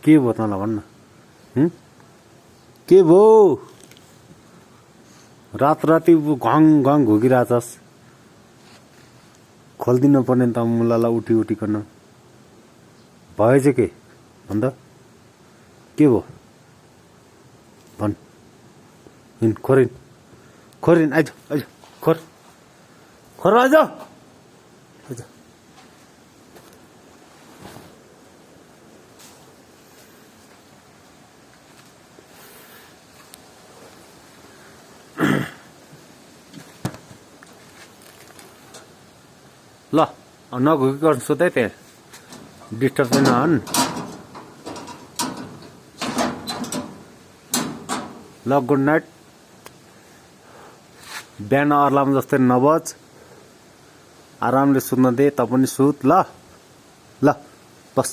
के भयो तँलाई भन्न के भयो रातराति घङ घङ घुकिरहेछस् खोलिदिनु पर्ने त मुलालाई उठिकन भयो चाहिँ के भन्दा के भयो भन् हिँड खोरिन खोरिन आइज आइज खोर खोर आइज आइज ल नघुकिकन सुत है त्यहाँ डिस्टर्ब चाहिँ नहन् ल गुड नाइट बिहान अलार्म जस्तै नबज आरामले सुत्न दे त पनि सुत ल ल बस